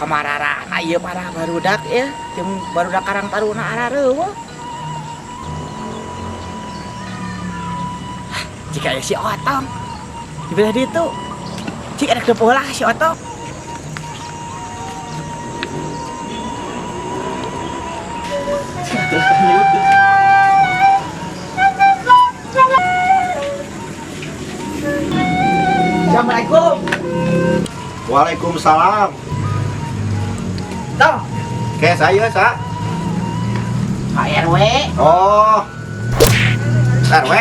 Kamararana ieu para barudak ya, jeung barudak Karang Taruna arareuweuh. Jika aya si Otong di belah ditu. Cik ada pola si Otong. Assalamualaikum. Waalaikumsalam. Tong. Oke, saya sa. Pak RW. Oh. RW.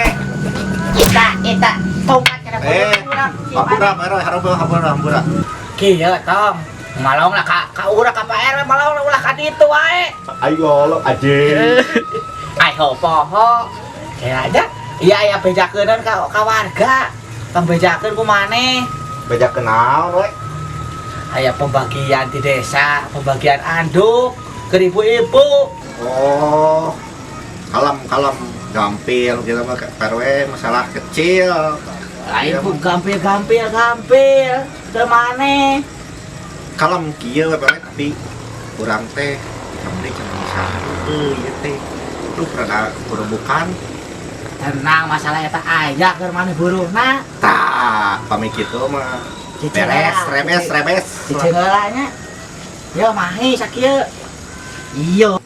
Kita tongkat kana Hampura, RW, hampura, hampura, hampura. Kieu tong. Malong lah ka urang ka Pak RW malong lah ulah ka ditu wae. Ayo lo aje. Ayo poho. Kira aja. Iya aya bejakeunan ka warga. Pangbejakeun ku maneh. Bejakeun naon we? Aya pembagian di desa, pembagian anduk ke ibu-ibu. Oh. Kalem-kalem gampil gitu mah Pak RW masalah kecil. Lain pun gampil gampil gampil ke maneh. Kalem kieu we Pak RW tapi urang teh kamari cenah bisa euy ieu teh. Lu rada bukan. Tenang masalah eta aya keur maneh buruhna. Tah, pamit kitu mah. Beres, rebes, rebes. Cicing heula nya. Yo mahi sakieu. Iyo.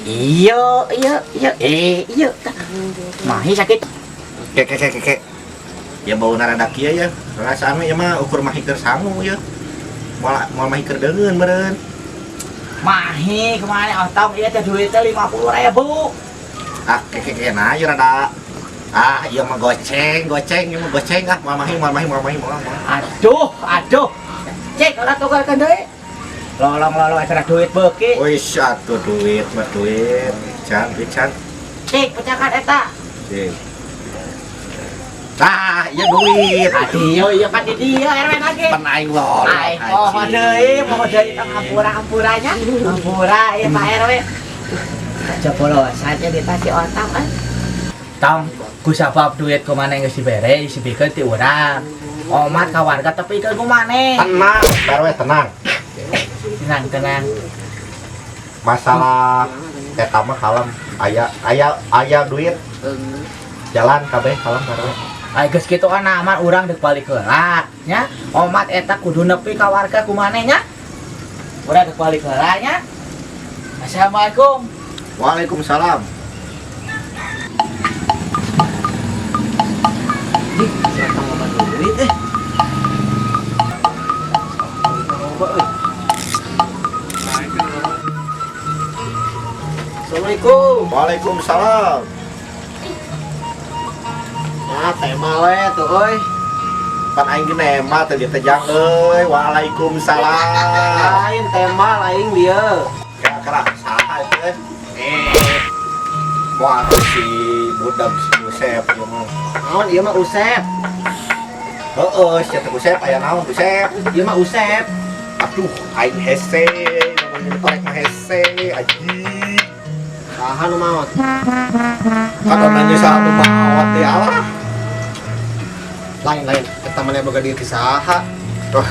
Iyo, iyo, iyo, iyo. Mahi sakit. Ke ke ke ke. Ya bau rada kieu ya. Rasaan mah ieu mah ukur mahi keur sangu ya. Moal moal mahi keur deungeun meureun. Mahi kemana otong ieu teh duit teh 50.000. Ah, ke ke ke nah ieu rada. Ah, ieu mah goceng, goceng, ieu mah goceng ah, moal mahi, moal mahi, moal mahi, moal. Aduh, aduh. Cek ulah tukarkeun deui. Lolong-lolong eta duit beuki. Wis atuh duit mah duit. Can, duit can. Cek pecahkan eta. Cek. Tah, ieu duit. Aduh, ieu kan di dieu RW lagi. Pan aing lolong. Ai, poho deui, poho deui tong hampura-hampuranya. Hampura ieu Pak RW. Jebolosan di tas si Otong ah. Tong, ku sabab duit ku maneh geus dibere, disibikeun ti urang. Omat ka warga tapi ke ku maneh. Tenang, Pak RW tenang. Tenang, tenang. Masalah eta mah kalem, aya aya aya duit. Jalan kabeh kalem Pak RW. Ai geus kitu kan aman urang deuk balik heula nya. Omat eta kudu nepi ka warga ku maneh nya. Urang deuk balik heula nya. Assalamualaikum. Waalaikumsalam. Ih, siapa loba duit eh? Assalamualaikum. Waalaikumsalam. Nah, tema we tuh euy. Pan aing ge nema teh teh jang euy. Waalaikumsalam. Lain tema lain dia. Kira-kira saha teh? Wah, si budak si Usep ieu mah. Naon ieu mah Usep. Heeh, si teh Usep aya naon Usep? Ieu mah Usep. Aduh, aing hese, namanya korek mah hese, anjing. Saha nu maot? Kalau nanya saha nu maot teh alah. Lain-lain, eta maneh boga duit ti saha? Tuh.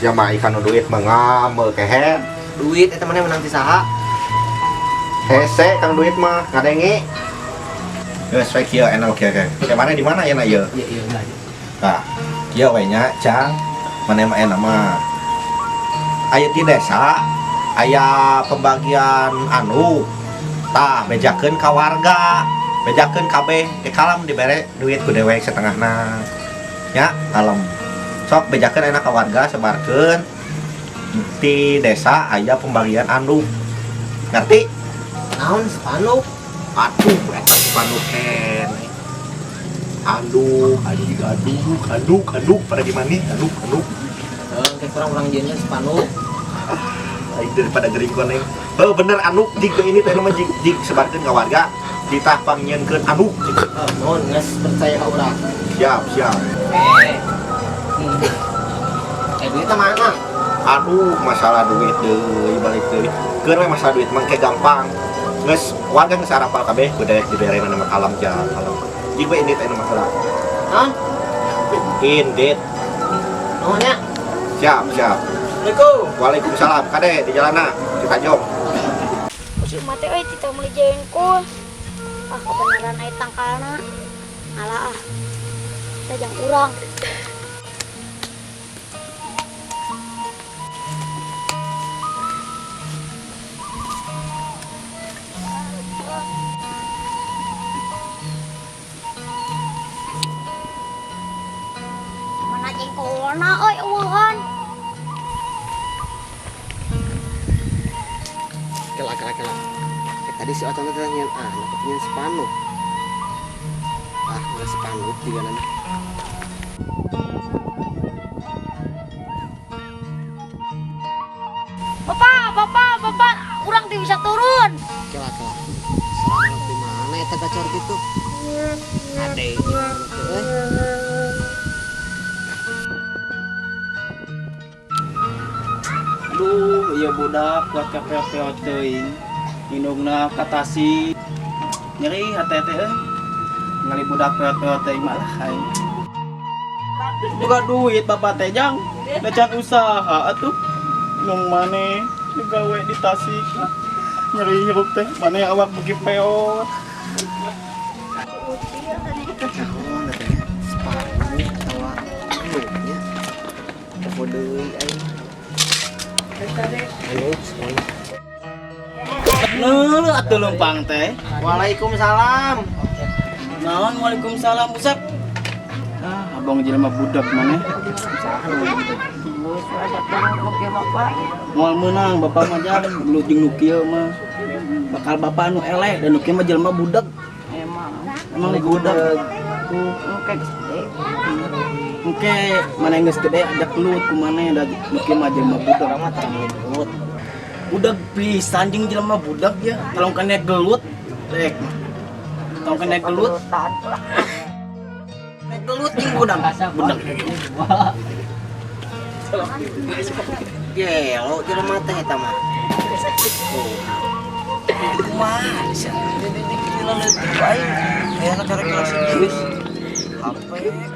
Sia mah ikan nu duit mah ngamel kehe. Duit eta maneh menang ti saha? Hese kang duit mah ngadenge. Geus we kieu enak kieu kieu. Ke mana di mana ya na ieu? Iya iya ulah. Tah, kieu we nya Cang. Maneh mah enak mah. Aya di desa aya pembagian anu. Tah, bejakeun ka warga. Bejakeun kabeh ke kalam dibere duit ku dewek setengahna. Ya, kalem. Sok bejakeun enak ka warga sebarkeun. Di desa aya pembagian anu. Ngerti? Naon spanduk? Aduh, eta spanduk keneh. Anduk, anjing anduk, anduk, anduk pada gimana anduk, anduk. Heuh, kayak kurang urang jieunna spanduk. Aing daripada gering koneng. Heuh, bener anduk jig ini teh nama jig jig sebarkeun ka warga, ditah pangnyieunkeun anduk. Heuh, nuhun geus percaya ka urang. Siap, siap. Duitnya mana? Aduh, masalah duit deui balik deui. Keur we masalah duit mah ke gampang. Geus warga geus arapal kabeh ku dewek dibere nama kalam ja kalam. Jig we indit aya masalah. Naon? Indit. Nuhun nya. Siap, siap. Assalamualaikum. Waalaikumsalam. Kade di jalanna di Tanjung. Si emak teh euy teu meuli jengkol. Ah, kebenaran aya tangkalna. Alah ah. Kita jang urang. Mana jengkolna euy eueuhan. Kela kela kela. Tadi si Otong teh nyian ah, nyian spanduk. Ah, nggak spanduk juga nanti. Bapak, bapak, bapak, urang teu bisa turun. Kela kela. Serang di mana eta gacor gitu? Ade gimana tuh euy? Aduh, iya budak kuat kapeot-peot teuing. Indungna ka Tasik. Nyeri hate teh euy. Ngali budak peot-peot teuing mah lah aing. Boga duit bapak teh jang. Da can usaha atuh. Nung maneh digawe di Tasik. Nyeri hirup teh, maneh awak beuki peot. Naon katanya? Spanduk atawa anu nya. Poho deui aing. Anu spanduk. Neuh atuh leumpang teh. Waalaikumsalam. Naon waalaikumsalam Usep. Ah, abang jelema budak maneh. Moal meunang bapak mah jang gelut jeung nu kieu mah. Bakal bapak nu eleh dan nu kieu mah jelema budak. Emang. Emang budak. Engke gede. Engke maneh geus gede ajak gelut ku maneh da nu kieu mah jelema budak. Urang mah tara meuli gelut. Budak pisan jeung jelema budak ya. Tolong kena gelut. Rek. Tong kena gelut. Kena gelut jeung budak. Budak. Gelo jelema teh eta mah. Kumaha sia jadi gila leutik aing. Aya cara kelas geus. HP,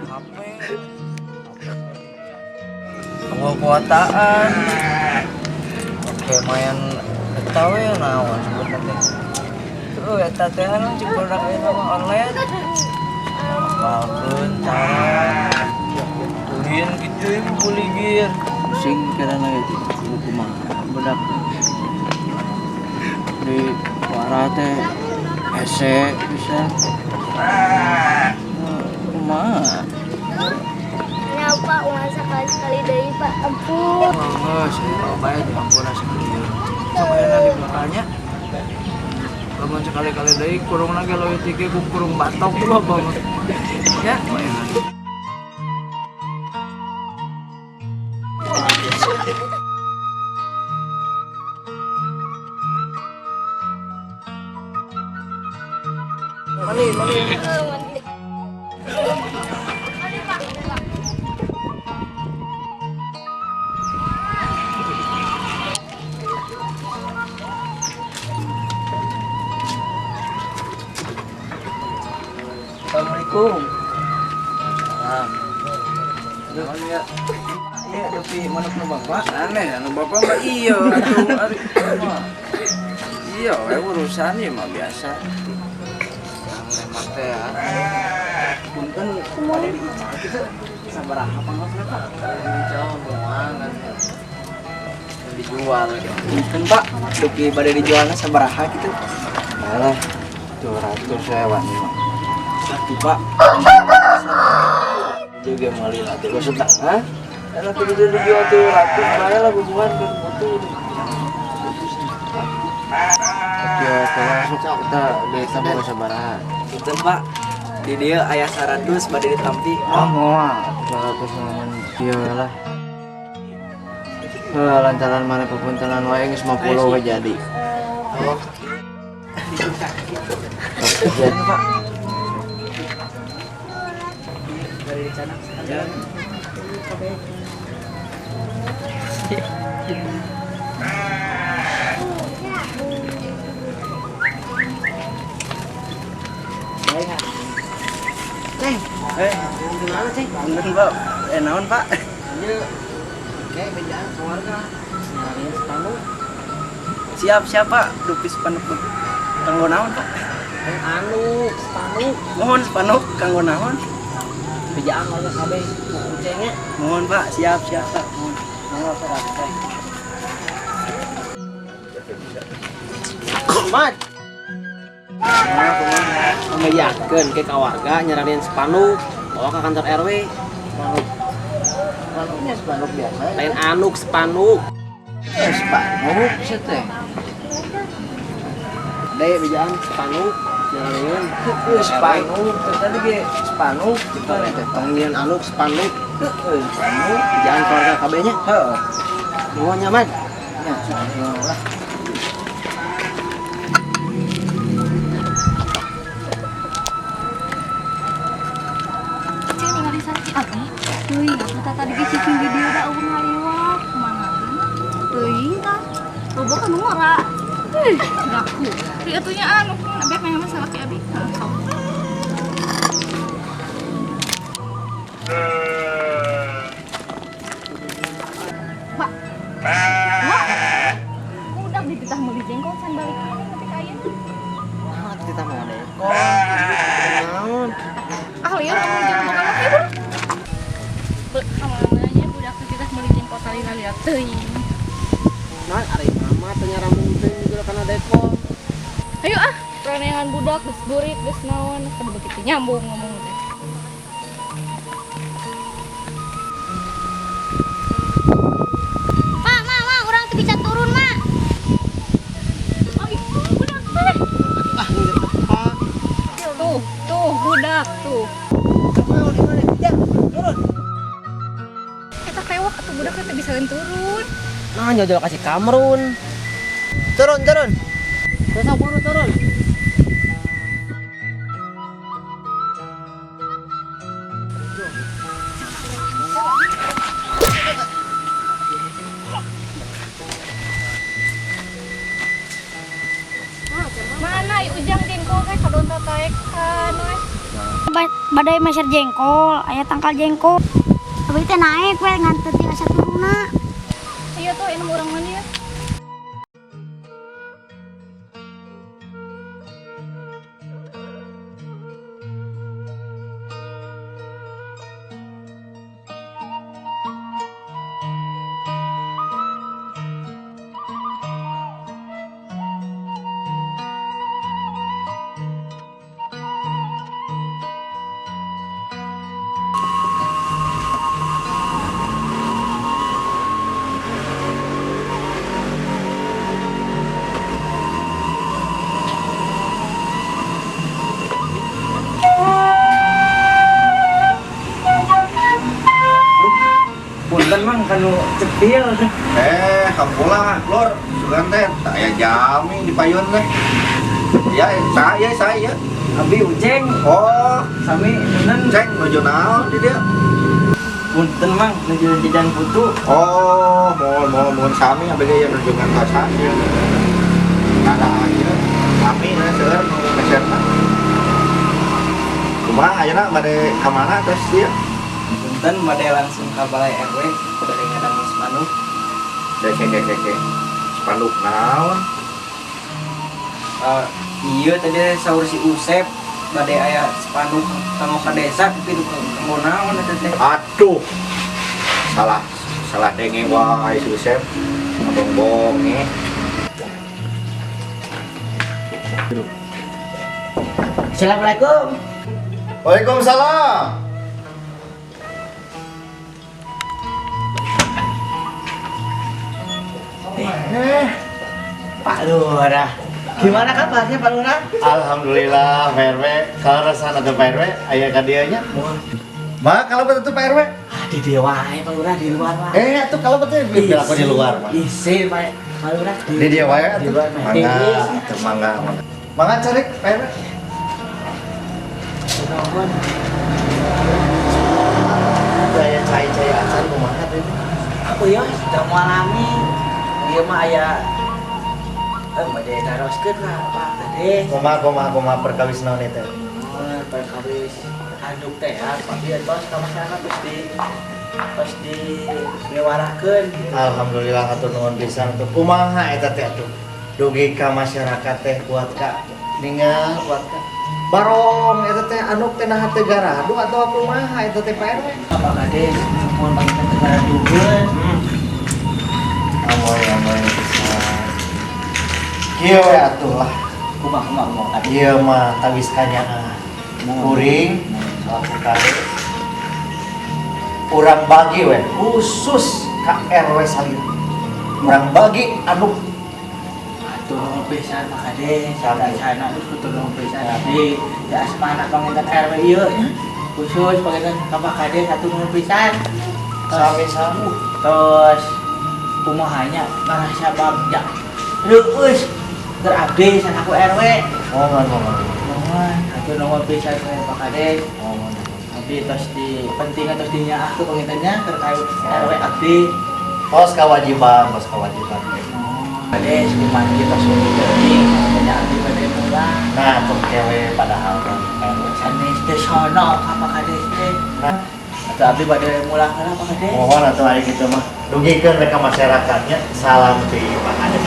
HP. Awal kuotaan. Oke, main eta we naon sebutna teh. Tuh eta teh anu cek produk eta mah online. Apalkeun cara. Ulin gitu ibu buligir. Pusing pikiran lagi kumaha budak. Di warah teh hese bisa. Kumaha? Ya Pak, uang sekali-sekali deui Pak. Ampun. Geus, ieu bae diampura sakieu. Sok ayeuna di belakangnya. Lamun sekali-kali deui kurungna ge leuwih tinggi ku kurung batok loh banget. Ya, ayeuna. Mandi, mandi. Mandi. Mandi Pak. Assalamualaikum. Salam. Naon ya? Iya, tapi manuk nu bapak? Aneh, anu bapak mah iya atuh ari mah. Iya, we urusan ieu mah biasa. Yang lempar teh ya. Punten bade di imah kitu sabaraha pangaosna Pak? Jauh kan dijual gitu. Punten Pak, duki bade dijualna sabaraha kitu? Alah, 200 sewan mah. Atuh Pak. Juga meuli lah tiga setengah. Enak kudu dijual 300 bae lah bubuhan kan butuh. Oke, masuk kita desa mau sabaraha. Punten Pak. Di dieu aya 100 bade ditampi. Oh, moal 200 namun ieu lah. Heuh, lantaran mana pepuntenan wae geus 50 we jadi. Oh. Jadi Pak. Bade dicanak sekalian. Ceng, Eh, gimana Ceng? punten Pak. Eh, naon Pak? Ieu Kayak bejaan keluarga. Nyariin spanduk. Siap, siap Pak. Dupi spanduk kanggo naon Pak? Anu, spanduk. Mohon spanduk kanggo naon? Bejaan warga kabeh ucengnya. Mohon Pak, siap, siap Pak. Mohon. Mangga Pak. Mat. Pembejakeun ke warga nyaranin spanduk bawa ke kantor RW. Spanduk. Spanduknya spanduk biasa. Lain anuk spanduk. Spanduk sih teh. Deh bejaan spanduk nyaranin. Spanduk tadi ge spanduk gitu teh. Tong anuk spanduk. Heeh, spanduk bejaan keluarga kabeh nya. Heeh. Nuhun nya, Mat. Nya, lah. Teuing atuh tah tadi ge cicing di dieu da eueuh ngaliwat kumaha teuing tah loba kan ngora. Ih, gaku. Di atunya anu abek nanya masalah ki abi. Pak. Wah. Udah dititah meuli jengkol can balik kana nepi ka ayeuna. Wah, dititah mawa jengkol. Naon? Ah, lieur ngomong jeung boga laki bro. Kamananya budak kita meuli jengkol salila-lila teuing. Nah, ari mama teh nyaramung teuing juga kana dekol. Ayo ah, pranehan budak geus burit geus naon, kudu begitu nyambung ngomong teh. Ma, ma, ma, urang teu bisa turun, ma. Oh, budak teh. Ah, tepak. Tuh, tuh budak tuh. Mau di mana? Ya, turun. Eta tewak atuh budak teh bisa turun. Nah, jauh-jauh kasih Kamrun. Turun, turun. Terus buru turun. Mana ieu ujang jengkol teh kadon tataekan we. Badai meser jengkol, aya tangkal jengkol. Abi teh naik we ngan teu tiasa turunna. Iya tuh ini orang mana ya? Punten Mang kanu cepil. Hampura lur, sugan teh tak aya jami di payun teh. Ya, saya. Abi Uceng. Oh, sami punten. Ceng nuju naon di dieu? Punten Mang nuju jajan putu. Oh, mohon sami abi ge nuju ngantosan ieu. Ada ieu sami na seueur nu meserna. Kumaha ayeuna bade ka mana terus ieu? Punten bade langsung ka balai RW bade ngadangu spanduk. Cek. Spanduk naon? Iya tadi saur si Usep bade aya spanduk kanggo ka desa kitu kanggo naon eta teh. Aduh. Salah denge wae si Usep. Abong-bonge. Assalamualaikum. Waalaikumsalam. Pak Lurah, gimana kabarnya Pak Lurah? Alhamdulillah Pak RW. Kalau resana tuh Pak RW, aya ka dieu nya. Ma, kalau betul tuh Pak RW? Ah, di dieu wae Pak Lurah, di luar wae. Atuh kalau betul biar aku di luar, Pak. Isin Pak Lurah. Di dieu wae Di atuh. luar mah. Mangga, atuh mangga, mangga. Mangga cari Pak RW. Nuhun. Daya cai-cai acan kumaha teh? Aku ya sudah mengalami ieu mah aya bade naroskeun lah Pak tadi. Kumaha perkawis naon eta? Perkawis anduk teh ya, Pak bieu tos ka masyarakat geus di Tos dibewarahkeun. Alhamdulillah, hatur nuhun pisan tuh. Kumaha eta teh atuh? Dugi ka masyarakat teh kuat ka ningal kuat ka. Barong eta teh anduk teh naha teu garadu atau kumaha eta teh, Pak RW? Pak Kades, mun panginten teu garadugeun. Amoy amoy pisan. Kieu we atuh lah. Kumaha kumaha kumaha? Ieu mah tawis kanyaah. Kuring selaku kades urang bagi we khusus ka RW salira. Urang bagi anduk. Hatur nuhun pisan, Pak Kades. Sami. Sana terus hatur nuhun pisan abdi. Ya asmana panginten RW ieu nya. Khusus panginten ka Pak Kades, hatur nuhun pisan. Sami-sami. Terus kumaha nya, ngarasa bagja. Reueus keur abdi sanaku RW. Mohon mohon. Nuhun, hatur nuhun pisan ka Pak Kades. Mohon. Abdi tos di penting tos dinyaah ku pangintennya terkait RW abdi. Tos kewajiban, tos kewajiban. Kades, kumaha tos teuing, banyak abdi bade mulang. Nah, tuh kewe padahal kan RW. Sanes teh sono ka Pak Kades teh. Nah, Atau abdi bade mulang heula, Pak Kades. Mohon atuh ari kitu mah. Dugikeun we ka masyarakatnya, salam ti Pak Kades.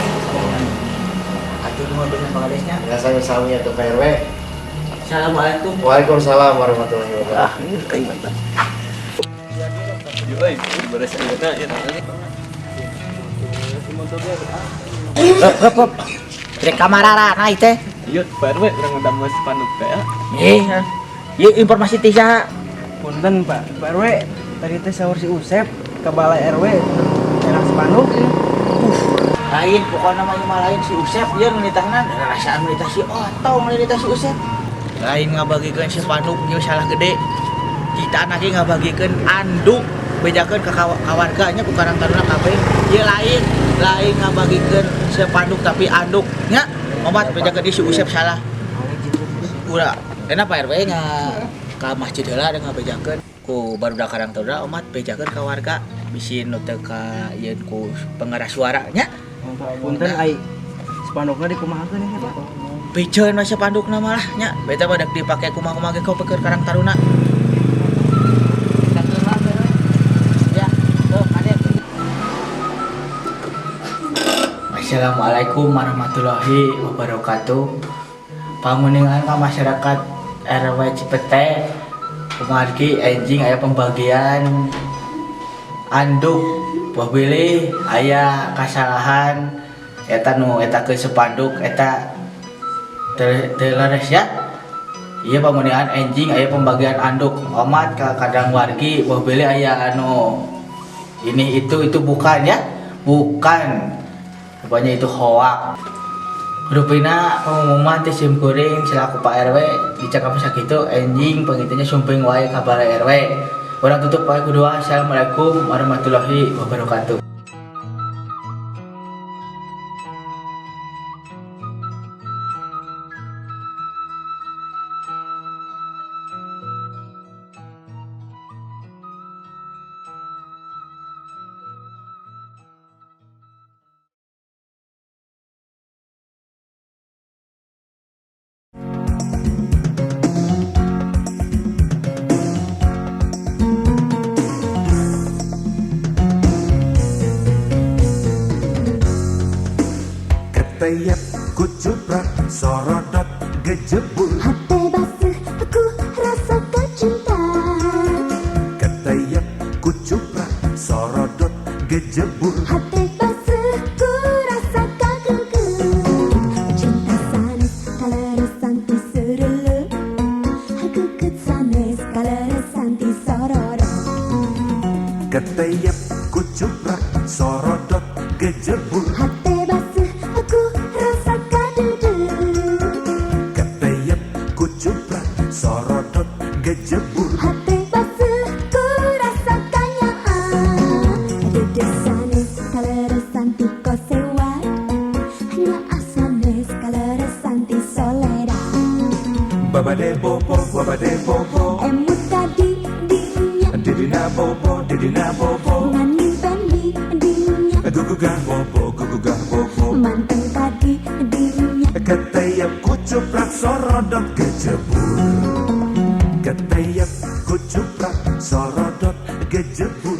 Hatur nuhun pisan, Pak Kadesnya. Ya, sami-sami atuh, Pak RW. Assalamualaikum. Waalaikumsalam warahmatullahi wabarakatuh. Yuk, euy, beres ayeuna ya. Hop hop hop. Rek kamarana teh? Ieu Pak RW urang ngedamel spanduk teh ya. Ih, ieu informasi ti saha? Punten, Pak, Pak RW, tadi teh saur si Usep ke balai RW enak spanduk ini. Lain pokoknya mah ieu mah lain si Usep ieu nu nitahna, rasaan nu nitah si Otong, nu nitah si Usep. Lain ngabagikeun spanduk ieu salah gede. Kita lagi ngabagikeun anduk, bejakeun ka warganya ku Karang Taruna kabeh. Ieu lain lain ngabagikeun spanduk tapi anduk nya. Omat bejakeun di si Usep salah. Ulah, enak Pak RW nya ka masjid heula ada ngabejakeun ku barudak Karang Taruna, omat bejakeun ka warga bisi nu teu ka yeun ku pengeras suara nya. Punten, ai spandukna dikumahakeun ini, Pak? Piceun we spandukna malah nya, beta badak dipake kumaha-kumaha ge ku Karang Taruna. Ya, tuh, Kades. Assalamualaikum warahmatullahi wabarakatuh. Panguningan ka masyarakat RW Cipete, kumargi enjing aya pembagian anduk, buah bilih aya kasalahan eta nu eta ke spanduk eta teu leres ya. Iya, panguningan enjing aya pembagian anduk, omat ka kadang wargi buah bilih aya anu ini itu bukan ya, bukan, pokoknya itu hoak. Rupina pengumuman ti sim kuring selaku Pak RW dicakap sakitu, enjing pangitanya sumping wae ka balai RW. Urang tutup wae ku doa. Assalamualaikum warahmatullahi wabarakatuh. Keteyep kucuprak sorodot gejebur. Hati basah aku rasakan cinta. Keteyep kucuprak sorodot gejebur. Hati basah ku rasakan gugur. Cinta sanes kaleresan ti serele. Hakuket sanes kaleresan ti sororo. Keteyep kucuprak sorodot gejebur. Hati basah aku rasakan dudur. Keteyep kucuprak sorodot gejebur. Hati basah ku rasakan nyaa. Dudur sanes kaleresan ti kosewa. Hanya asanes kaleresan ti solera. Babade bobo, babade bobo. Emut tadi dinya. Didina bobo, didina bobo. Nganimpen di dinya. Gugugah bobo, gugugah bobo. Manteng tadi dinya. Keteyep kucuprak sorodot gejebur. Keteyep kucuprak sorodot gejebur.